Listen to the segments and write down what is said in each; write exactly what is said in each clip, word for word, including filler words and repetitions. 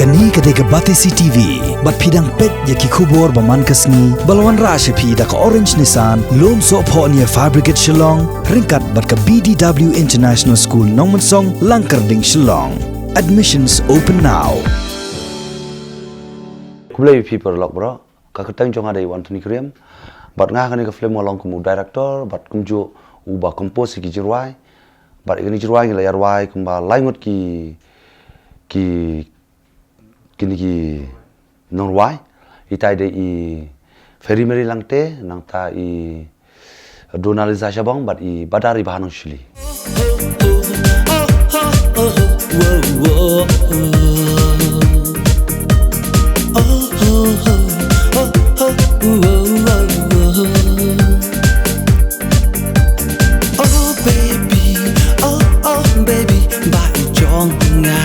Kane ka dei ka Batesi T V, bad phi dang peit ïa ki khubor ba man ka sngi, ba la wanrah sha phi da ka Orange Nissan, Lumsohphoh near Fire Brigade Shillong, ryngkat bad ka B D W International School Nongmensong, Langkyrding, Shillong. Admissions open now. Khublei ïa phi paralok baroh, ka kyrteng jong nga dei u Anthony Kriam, bad nga ha kane ka film nga long kum u director, bad kumjuh uba compose ïa ki jingrwai, bad ïa kine ki jingrwai ngi la ïa rwai kumba lai ngut ki, ki kine ki nongrwai, itai dei i Fairy Mary Langte, nangta i Donalisa Shabong, bad i Badari Bahanong Shili. Oh baby, oh oh baby, ba i jong nga.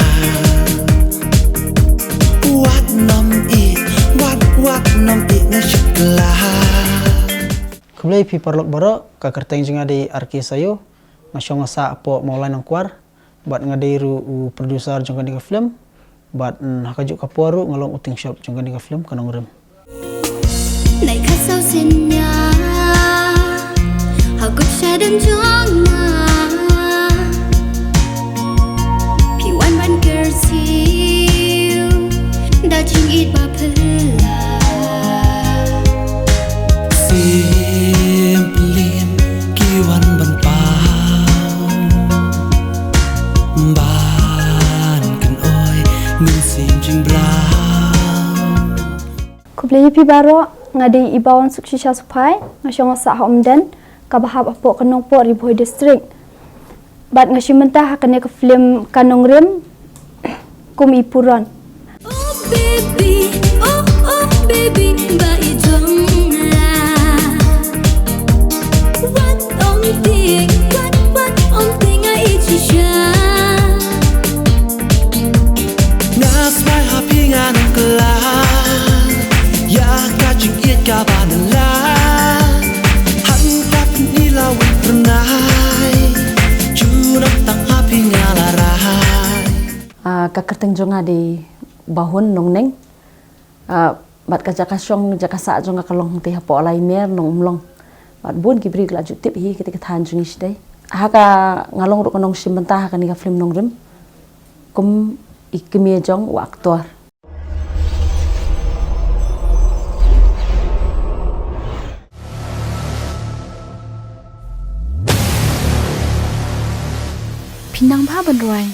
Wat nym ïeh, wat, wat nym ïeh nga shit kla. Khublei phi paralok baroh, ka kyrteng jong nga dei R K Sayo, nga shong nga sah hapoh Mawlai Nongkwar, bad nga dei ruh u producer jong kane ka film, bad, mm, ha kajuh ka por ruh nga long u tyngshop jong kane ka film Ka Nongrim. Nai ka saw sien ïa ha kut shadem jong nga. Phi wan ban kyrsiew da jingïeit ba phylla. Simply ki wan ban pang ban kynoi mynsiem jingbrang. Khublei ïa phi baroh, nga dei i Bawan Sukshisha Suphai, nga shong nga sah ha Umden, kaba hap hapoh Ka Nongpoh, Ri Bhoi District. Bad nga shim bynta ha kane ka film Ka Nongrim kum i Puron. Oh baby, oh oh baby, ba i jong nga. Wat ong tieng, wat wat ong tieng nga ïeit shisha. Nga smai ha phi nga nang kylla ïa ka jingïeit kaba na la. Han ka pynïla wei pyrnai, ju nang tang ha phi nga la rai. Ah, ka kyrteng jong nga dei Bahun Nongneng. Ah, bad ka jaka shong, jaka sah jong nga ka long hangtei hapoh Laimer, Nongumlong. Bad bun ki briew ki la ju tip hi kita ki thain jong ngi shidai. Ha ka nga long ruh ka nongshim bynta ha kane ka film Nongrim kum i kmie jong u actor. Phi nang bha ban rwai.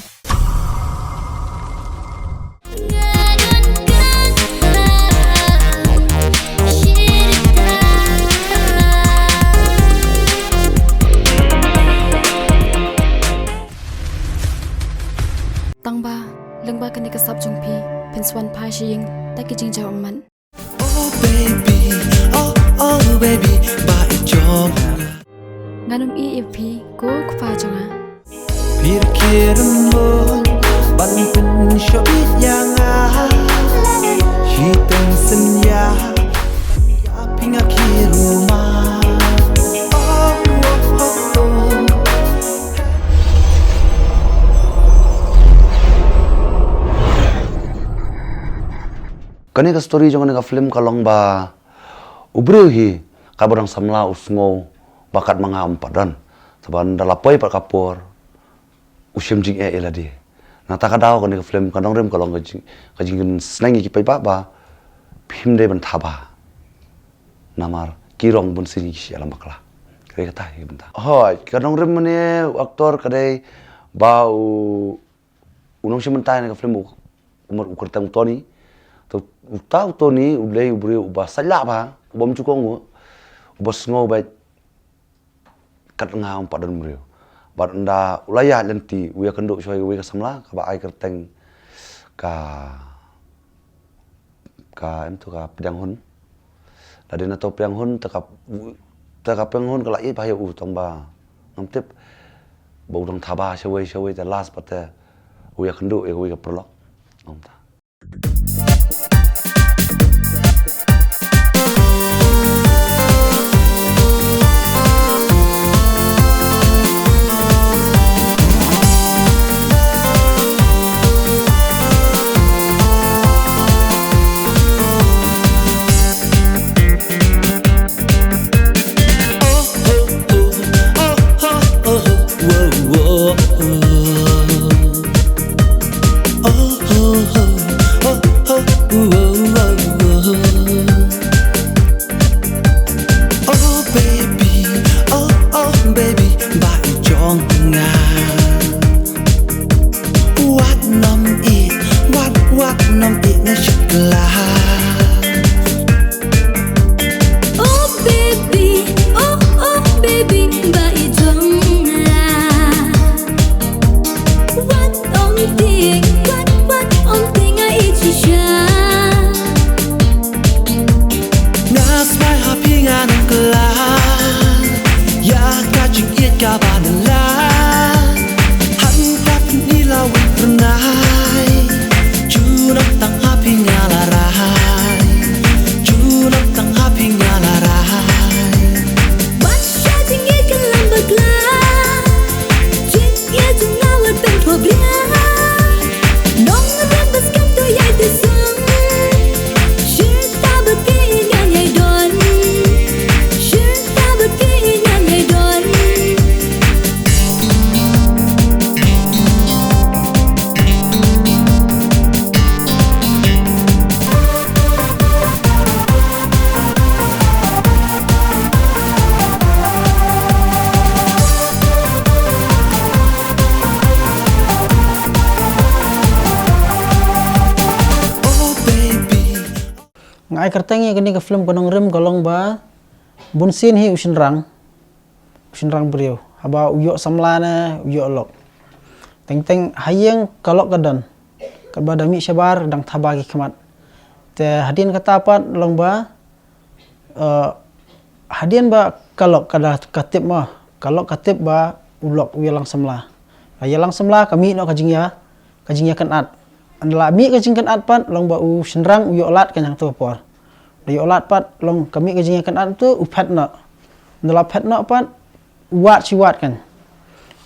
Tang ba lyngba kane ka sap jong phi, phin sa wan phai sha ïing da ki jingjia ummat. Oh baby, oh oh baby, ba i jong nga. Ngan ym ïeh ïa phi ko u kpa jong nga. Phi rkhie rymbun ban pynshoh ïa nga. Shiteng synñia ïa phi nga khie rumah. Oh oh oh oh. Kane ka story jong kane ka film ka long ba u briew hi kaba dang samla u sngew ba katba nga ym pat don. Te haba da la poi pat ka por u shem jingeh ïa lade. Nangta ka daw kane ka film Ka Nongrim ka long ka jing, ka jingkynsneng ïa ki paidbah ba phim dei ban thaba. Namar ki rong bun sien ki shu ïalam bakla. Ka dei kata hi ka bynta. Hooid, Ka Nongrim mynne u actor ka dei ba u u nongshim bynta ïa kane ka film u, u mar u kyrteng u Tony. Te uta u Tony u dei u briew uba sait lah bha, uba ym ju kohnguh, uba sngew ba kat nga ym pat don briew. Bad ynda u la ïaid lynti u ïakynduh shuwa ïa uwei ka samla kaba ai kyrteng ka ka, em, to ka pdiang hun. Lada na to pdiang hun, te ka, te ka pdiang hun ka la ïeit bha ïa u, tang ba ngam tip ba u dang thaba shawei shawei, te last pat te u ïakynduh ïa kawei ka paralok. Ngam ta. Nga ai kyrteng ïa kane ka film Ka Nongrim ka long ba bun sien hi u shynrang, u shynrang briew, haba u ïoh samla ne u ïoh lok, teng teng ha ïing ka lok ka don, katba da mih shabar dang thaba ki khmat. Te hadien kata pat long ba, eh, hadien ba ka lok ka da ka tip ma, ka lok ka tip ba u lok u ïalang samla. Ka ïalang samla ka mih noh ka jingïa, ka jingïakynad. Ynda la mih ka jingkynad pat long ba u shynrang u ïoh lad ka hangto ka por. Da ïoh lad pat long ka mih ka jingïakynad to u phet noh. Ynda la phet noh pat u wad shi wad kan.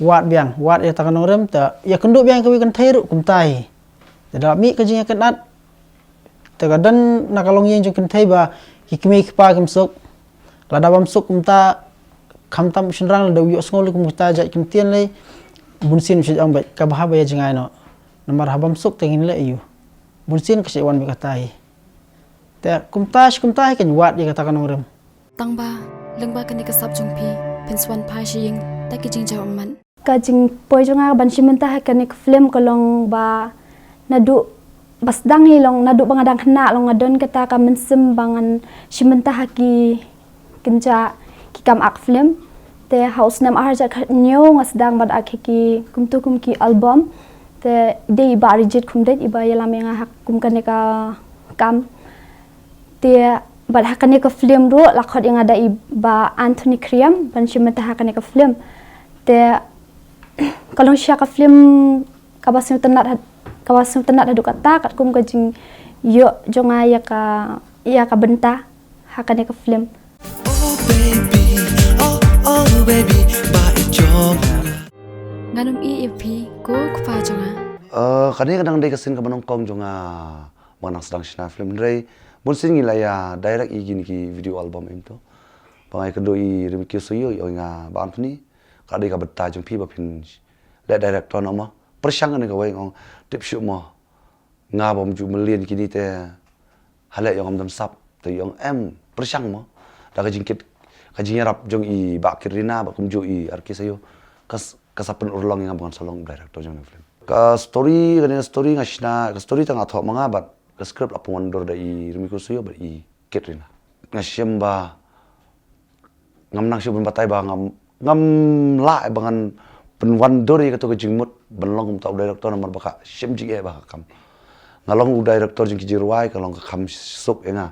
Wad biang, wad ïa kata ka nongrim, te ïakynduh biang kawei ka kynthei ruh kumta hi. Te da la mih ka jingïakynad, te ka don na ka longïing jong ka kynthei ba ki kmie ki kpa kim suk. Lada bam suk kumta, khamtam u shynrang lada u ïohsngew lei kum kata jait kyntien lei, bun sien u shait ong beit, ka bha ba ïa jngai noh. Namar ha bam suk te ngin leh aïu. Bun sien ka shait wan beit kata hi. Te kumta shi kumta hi kan wad ïa kata ka nongrim. Tang ba lyngba kane ka sap jong phi, phin sa wan phai sha ïing da ki jingjaw ummat. Ka jingpoi jong nga ban shim bynta ha kane ka film ka long ba naduh ba sdang hi long, naduh ba nga dang khynnah long nga don kata ka mynsiem ba ngan shim bynta ha ki kynja ki kam act film. Te ha u snem ar hajar khathynñiew nga sdang ban act ha ki kumto kum ki album. Te dei i Bah Rijit Khumdeit iba ïalam ïa nga ha kum kane ka kam. Te bad ha kane ka film ruh la khot ïa nga da i Bah Anthony Khriam ban shim bynta ha kane ka film. Te ka long shisha ka film kaba sngewtynnat had-, kaba sngewtynnat haduh katta katkum ka jingïoh jong nga ïa ka, ïa ka bynta ha kane ka film. Oh baby, oh oh baby, ba i jong. Ngan ym ïeh ïa phi ko kpa jong nga. Eh, kane ka dang dei ka sien kaba nyngkong jong nga ba nga dang sdang shna film, hynrei bun sien ngi la ïa direct ïa kine ki video album em to. Ba nga ïakynduh i Rimkiew Soyo, i ong ïa nga, Bah Anthony, ka dei ka bynta jong phi ba phin leh director noh ma. Pyrshang kane kawei, nga ong tip shuh ma. Nga bym ju mlien kine te ha leh ïa nga ym don sap, te ïa nga em pyrshang ma. Da ka jingkit, ka jingïarap jong i Bah Kit Rina bad kumjuh i R K Soyo, ka s-, ka sa pynurlong ïa nga ba ngan sa long director jong kane ka film. Ka story, kane ka story nga shna, ka story te nga thoh ma nga bad ka script la pynwandur da i Rimkiew Soyo bad i Kit Rina. Nga shem ba ngam nang shu pynbatai ba ngam, ngam lah ba ngan pynwandur ïa kato ka jingmut ban long kumta u director namar ba ka shem jingeh bha ka kam. Nga long u director jong ki jingrwai, ka long ka kam suk ïa nga.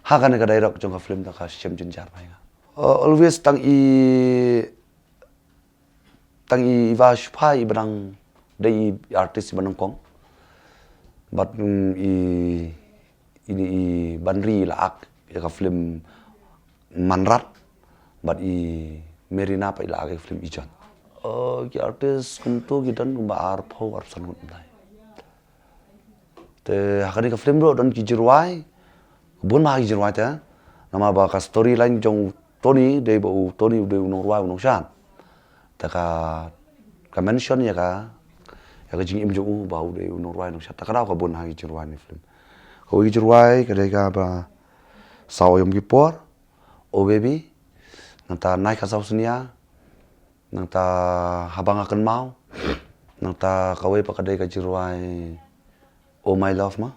Ha kane ka direct jong ka film te ka shem jynjar bha ïa nga. Uh, always tang i, tang i Iva Shupha iba dang dei i artist iba nyngkong. Bad, mm, i, i, i Banri i la act ïa ka film Manrat. Bad i Merina pat i la act ïa ka film Ijon. Uh, ki artist kumto ki don kumba arphew arphew san ngut mlai. Te ha kane ka film ruh don ki jingrwai, bun bha ki jingrwai te. Namar ba ka storyline jong u Tony, dei ba u Tony u dei u nongrwai u nongshad. Te ka, ka mention ïa ka, ïa ka jingim jong u ba u dei u nongrwai nongshad. Te ka daw ka bun ha ki jingrwai ne film. Kawei ki jingrwai ka dei kaba Saw Ïom Ki Por, Oh Baby, nangta Nai Ka Saw Synñia, nangta Haba Nga Kynmaw, nangta kawei pat ka dei ka jingrwai Oh My Love ma,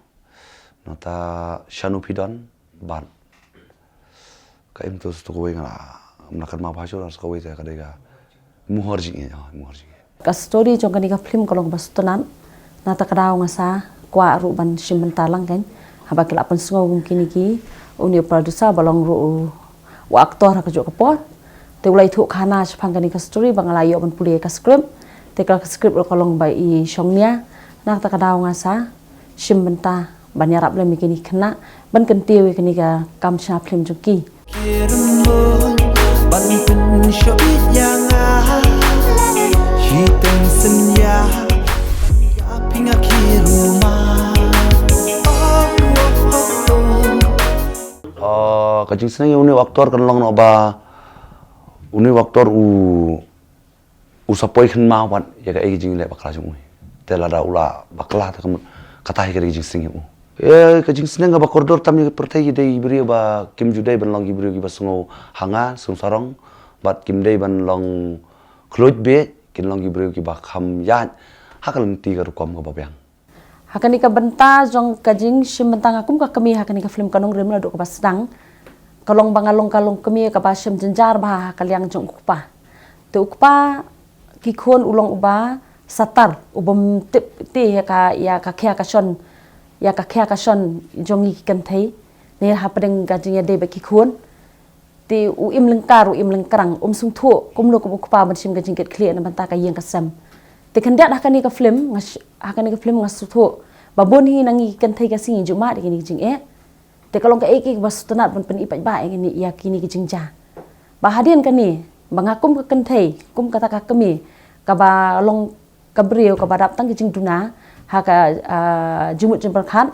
nangta Shanu Phi Don, bad ka im tu, tu kawei nga la, ngam lah kynmaw bha shuh, kawei te ka dei ka Muhor Jingeh, oh, Muhor Jingeh. Ka story jong kane ka film ka long ba sngewtynnat, nangta ka daw nga sa kwah ruh ban shim bynta lang kan. Haba ki la pynsngew kum kine ki, une u producer ba long ruh u, u actor ha kajuh ka por. Te u la ïathuh khana shaphang kane ka story ba nga la ïoh ban pule ka script. Te ka script ruh ka long ba i shongnia, nangta ka daw nga sa shim bynta ban ïarap lem ïa kine ki khynnah ban kyntiew ïa kane ka kam shna film jong ki. Oh, ka jingsneng ïa une u actor kan long noh ba une u actor u u sa poi kynmaw pat ïa kaei ka jingleh bakla jong u. Te lada u la bakla te ka mut kata hi ka dei ka jingsneng ïa u. Eh, ka jingsneng kaba kordor tam ïa ka pyrthei ki dei ki briew ba kim ju dei ban long ki briew kiba sngew ha nga, sngew sarong, bad kim dei ban long khluit beit, kin long ki briew kiba kham ïaid ha ka lynti ka rukom kaba biang. Ha kane ka bynta jong ka jingshim bynta nga kum ka kmie ha kane ka film Ka Nongrim naduh kaba sdang, ka long ba nga long ka long kmie kaba shem jynjar bha ha ka liang jong u kpa. Te u kpa ki khun u long uba satar, u bym tip te ïa ka, ïa ka khia ka shon, ïa ka khia ka shon jong ngi ki kynthei. Ne hapdeng ka jingïadei bad ki khun. Te u im lyngkar, u im lyngkrang, um sngewthuh kumno kum u kpa ban shim ka jingkitkhlieh na bynta ka ïing ka sem. Te khyndiat ha kane ka film, nga sh-, ha kane ka film nga sngewthuh ba bun hi na ngi ki kynthei ka sngi ju mad ïa kine ki jingeh. Te ka long kaei kaei kaba sngewtynnat ban pyni paidbah ïa kine, ïa kine ki jingjia. Ba hadien kane, ba nga kum ka kynthei, kum kata ka kmie, kaba long ka briew kaba dap tang ka jingduna ha ka, ah, jingmut jingpyrkhat.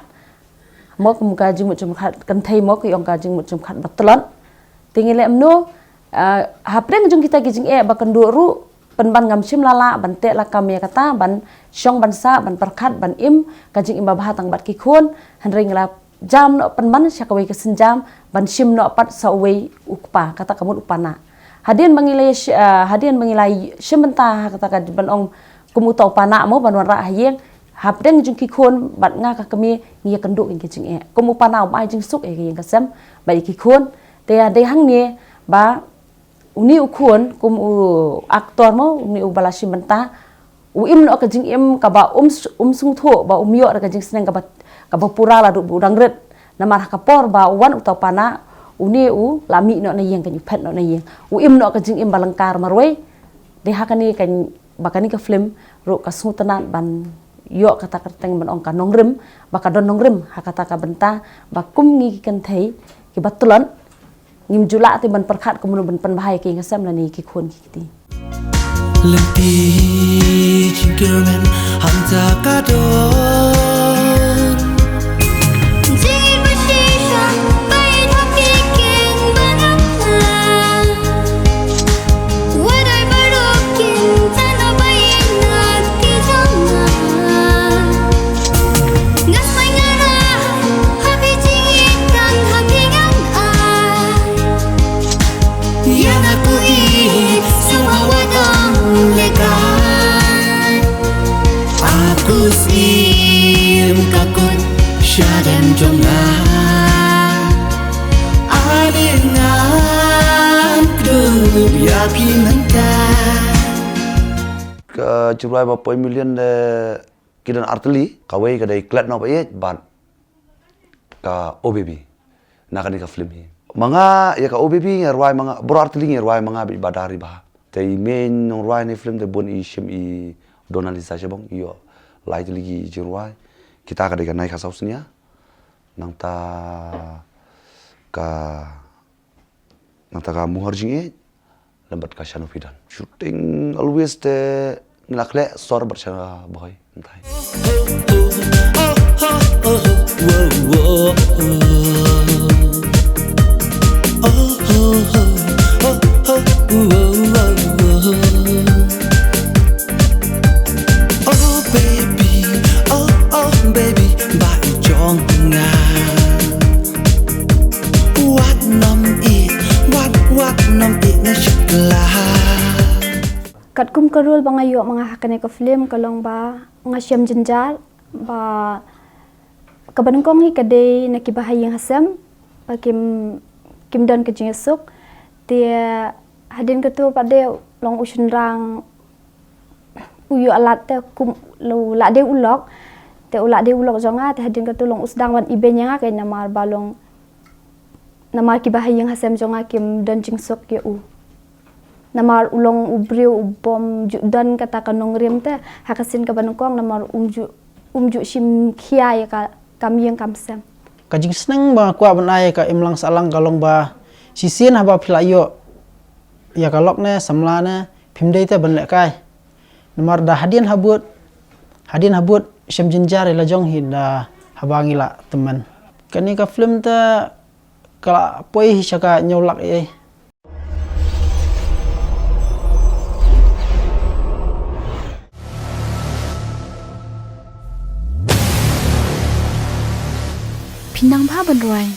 Mo kum ka jingmut jingpyrkhat kynthei mo, ki ong ka jingmut jingpyrkhat ba tlot. Te ngi leh kumno, ah, hapdeng jong kita ki jingeh ba kynduh ruh, pynban ngam shym la lah ban teh lakam ïa kata, ban shong ban sah, ban pyrkhat, ban im ka jingim babha tang bad ki khun, hynrei ngi la jam noh pynban sha kawei ka sienjam ban shim noh pat sa uwei u kpa, kata ka mut u panah. Hadien ba ngi la sh-, ah, hadien ba ngi la shim bynta ha kata ka ban ong kum uta u panah mo ban wanrah ha ïing, hapdeng jong ki khun bad nga ka kmie ngi ïakynduh ïa ka jingeh. Kum u panah um ai jingsuk ïa ka ïing ka sem bad ïa ki khun. Te ïa dei hangne ba une u khun kum u actor mo, une uba la shim bynta, u im noh ka jingim kaba um s-, um sngewthuh, ba um ïoh da ka jingsneng kaba, kaba pura la duk ba u dang rit. Namar ha ka por ba u wan uta u panah, une u la mih noh na ïing, kane u phet noh na ïing. U im noh ka jingim ba lyngkar marwei. Dei ha kane ka, ba kane ka film ruh ka sngewtynnat ban ïoh kata ka kyrteng ban ong Ka Nongrim, ba ka don nongrim ha kata ka bynta, ba kum ngi ki kynthei kiba tlot, ngim ju lah te ban pyrkhat kumno ban pynbha ïa ka ïing ka sem lane ïa ki khun ki kti. Lynti jingkyrmen hangta ka dor. Jingim ba shisha bai dap ïa ki king ba nang. Wat ai baroh kin tan ba ïa ngat ki jong nga. Nga smai nga rah ha phi jingïeit tang ha phi ngan ai. Ïa nga ku ïeit sngewbha wat ong lehkai. Aku siem ka kut sha dem jong nga. Ani ngan kdup ïa phi mynta. Ka jingrwai ba poi million de ki don artylli, kawei ka dei Klet Noh Ba Ïeit bad ka Oh Baby. Na kane ka film hi. Ma nga ïa ka Oh Baby nga rwai ma nga, baroh artylli nga rwai ma nga bad i Bah Dari Bah. Te i main nongrwai ne film te bun i shim i Donalisa Shabong, i ïoh lai tylli ki jingrwai. Kita ka dei ka Nai Khasaw Snia. Nangta ka Nangta ka Muhor Jingïeit lem bad ka Shano Phi Don. Shooting always te ngi la khleh sor bad sha Bhoi mynta. Oh baby, oh oh baby, ba i jong nga. Wat nym ïeit, wat, wat nym ïeit na shakla. Katkum ka role ba nga ïoh ma nga ha kane ka film ka long ba nga shem jynjar, ba kaba nyngkong hi ka dei na kiba ha ïing ha sem ba kim, kim don ka jingïasuk. Te hadien katu pat de long u shynrang u ïoh lad te kum u la dei u lok, te u la dei u lok jong nga, te hadien katu long u sdang ban ibeiñ ïa nga, ka namar ba long, namar kiba ha ïing ha sem jong nga kim don jingsuk ïa u. Namar u long u briew u bym ju don kata ka nongrim te ha ka sien kaba nyngkong, namar um ju, um ju shim khia ïa ka kam ïing kam sem. Ka jingsneng ba nga kwah ban ai ïa ka imlang sahlang ka long ba shisien haba phi la ïoh ïa ka lok ne samla ne phim dei te ban lehkai. Namar da hadien habud, hadien habud shem jynjar ïa la jong hi da haba ngi la tymmen. Kane ka film te ka la poi hi sha ka hynñiew lak ei. Phi nang bha ban rwai.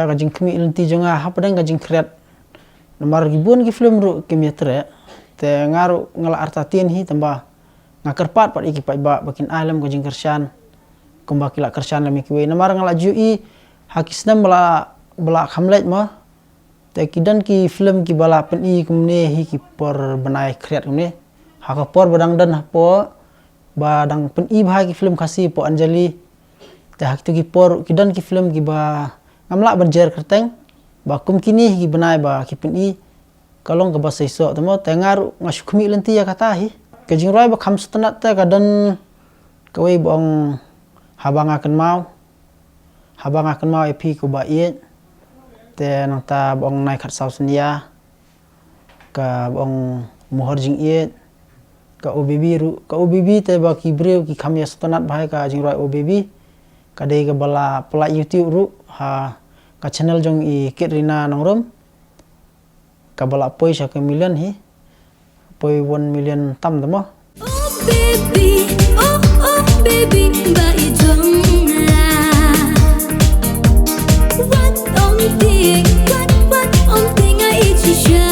Ka jingkhmih lynti jong nga hapdeng ka jingkhriat. Namar ki bun ki film ruh kim ïatrei. Te nga ruh nga la artatien hi tangba nga kyrpad pat ïa ki paidbah ba kin ai lem ka jingkyrshan kumba ki la kyrshan lem ïa kiwei. Namar nga la ju ïohi ha ki snem ba la, ba la kham leit mo. Te ki don ki film kiba la pyni kumne hi ki por bnai khriat kumne. Ha ka por ba dang don hapoh ba dang pyni bha ki film Khasi hapoh Anjali. Te ha kitu ki por ki don ki film kiba ngam lah ban jer kyrteng ba kum kine hi ki bnai ba ki pyni. Ka long kaba seisoh te mo, te nga ruh nga shu khmih lynti ïa kata hi. Ka jingrwai ba kham sngewtynnat te ka don kawei ba ong Haba Nga Kynmaw. Haba Nga Kynmaw ïa phi ko ba ïeit. Te nangta ba ong Nai Khatsaw Synñia. Ka ba ong Mohor Jingïeit. Ka O Baby ruh, ka O Baby te ba ki briew ki kham ïa sngewtynnat bha ïa ka jingrwai O Baby. Ka dei kaba la pynlait YouTube ruh ha ka channel jong i Kit Rina Nongrum. Kaba la poi sha ka million hi. Poi one million tam te mo. Oh baby, oh oh baby, ba i jong la. Wat ong ting, wat wat ong ting a i chi sha.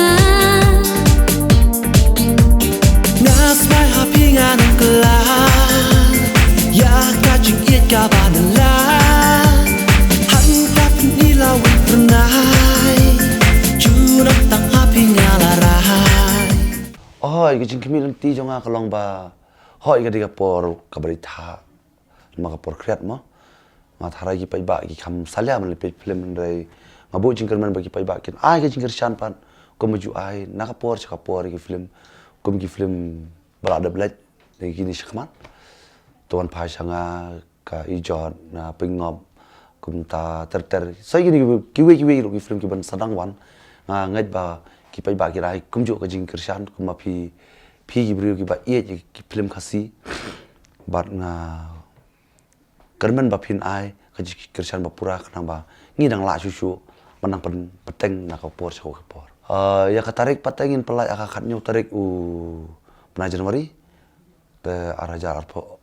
Nga smai ha phi nga nang kylla. Ïa ka jingïeit kaba na la. Hangta phi ni la wit pernai. Ju nang tang ha phi nga la rai. Hoi, ka jingkhmih lynti jong nga ka long ba, hoi, ka dei ka por kaba ri tha. Namar ka por khriat mo. Nga tharai ki paidbah ki kham salia ban leit peit film, hynrei nga buh jingkyrmen ba ki paidbah kin ai ka jingkyrshan pat kumba ju ai na ka por sha ka por ïa ki film, kum ki film ba la dep leit, ïa kine shakhmat. To wan phai sha nga, Ka Ijot, Na Pyngngop, kumta ter ter. Sa kine kiwei kiwei ruh ki film kiban sdang wan. Nga ngeit ba ki paidbah ki la ai kumjuh ka jingkyrshan kumba phi, phi ki briew kiba ïeit ïa ki film Khasi. Bad nga kyrmen ba phin ai ka jingkyrshan ba pura khnang ba ngi dang lah shuh shuh ban nang pyn-, pynbteng na ka por sha ka por. Ah, ïa ka tarik pat te ngin pynlait ha ka khathynñiew tarik u bnai January te ar hajar arphew.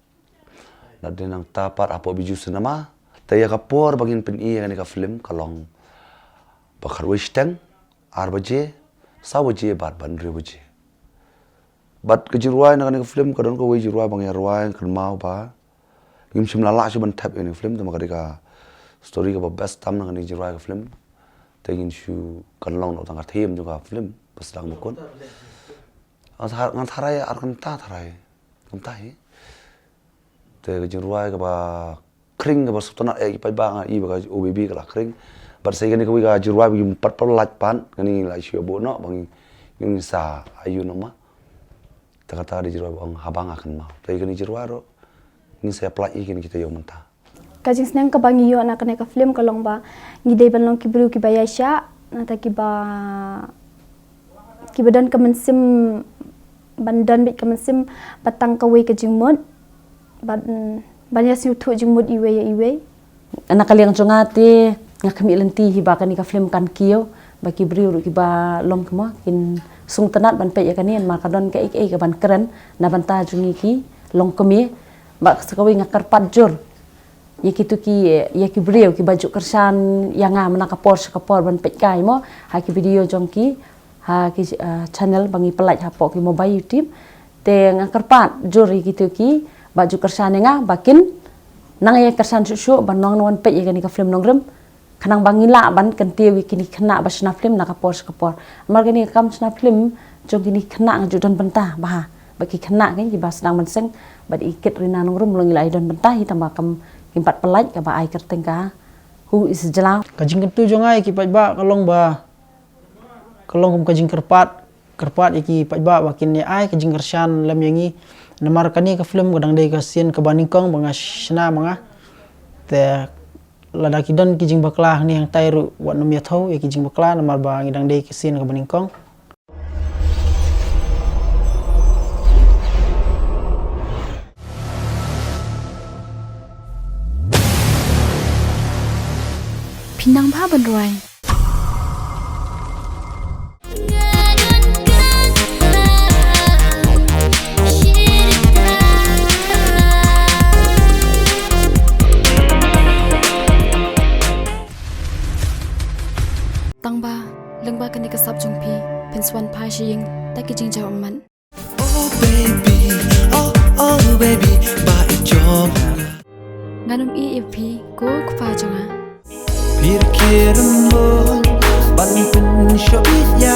Naduh nangta pat hapoh Bijou Cinema. Te ïa ka por ba ngin pyni ïa kane ka film ka long ba khatwei shiteng, ar baje, saw baje bad ba hynriew baje. Bad ka jingrwai na kane ka film ka don kawei jingrwai ba nga ïa rwai, nga kynmaw ba ngim shym la lah shuh ban thep ïa kane ka film, te ma ka dei ka story kaba best tam na kane ka jingrwai ka film. Te ngin shu, kan long noh tang ka theme jong ka film ba sdang ba kut. Nga tharai ar kynta tharai. Kumta hi. Te ka jingrwai kaba khring kaba sngewtynnat ïa ki paidbah, nga i ba ka O Baby ka la khring. Bad sa kane kawei ka jingrwai ba ngim pat pynlait pat, kane la shu buh noh ba ngin sa ïoh noh ma. Te kata ka dei jingrwai ba ong Haba Nga Kynmaw. Te kane jingrwai ruh ngin sa pynlait ïa kine kita ïa u mynta. Ka jingsneng kaba ngi ïoh na kane ka film ka long ba ngi dei ban long ki briew kiba ïaishah, nangta kiba, kiba don ka mynsiem, ban don beit ka mynsiem ba tang kawei ka jingmut, ban, ban ïasngewthuh jingmut iwei ïa iwei. Na ka liang jong nga te nga khmih lynti hi ba kane ka film kan kiew, ba ki briew ruh kiba long kumno kin sngewtynnat ban peit ïa kane, namar ka don kaei kaei kaban kren na bynta jong ngi ki longkmie. Bad sa kawei nga kyrpad jur ïa kitu ki, ïa ki briew kiba ju kyrshan ïa nga mynta ka por sha ka por ban peit kai mo ha ki video jong ki, ha ki, eh, channel ba ngi pynlait hapoh ki mobile YouTube. Te nga kyrpad jur ïa kitu kiba ju kyrshan ïa nga ba kin nang ïa kyrshan shuh shuh ban nang wan peit ïa kane ka film Nongrim. Khnang ba ngin lah ban kyntiew ïa kine ki khynnah ba shna film na ka por sha ka por. Namar kane ka kam shna film jong kine ki khynnah nga ju don bynta bha. Ba ki khynnah kiba sdang ban seng bad i Kit Rina Nongrum long i la ïa don bynta hi tang ba kam, kim pat pynlait kaba ai kyrteng ka Who is Jlaw. Ka jingkyntu jong nga ïa ki paidbah ka long ba, ka long kum ka jingkyrpad, kyrpad ïa ki paidbah ba kin ïa ai ka jingkyrshan lem ïa ngi. Namar kane ka film ka dang dei ka sien kaba nyngkong ba nga shna ma nga. Te lada ki don ki jingbakla hangne hangtai ruh wat nym ïathuh ïa ki jingbakla namar ba ngi dang dei ka sien kaba nyngkong. Phin nang bha ban rwai. ne ka sap jong phi, phin swan phai sha ïing da ki jingjaw ummat. Oh baby, oh oh baby, ba i jong. Ngan ym ïeh ïa phi ko u kpa jong nga. Pyrkhat mo ban pynshoi ïa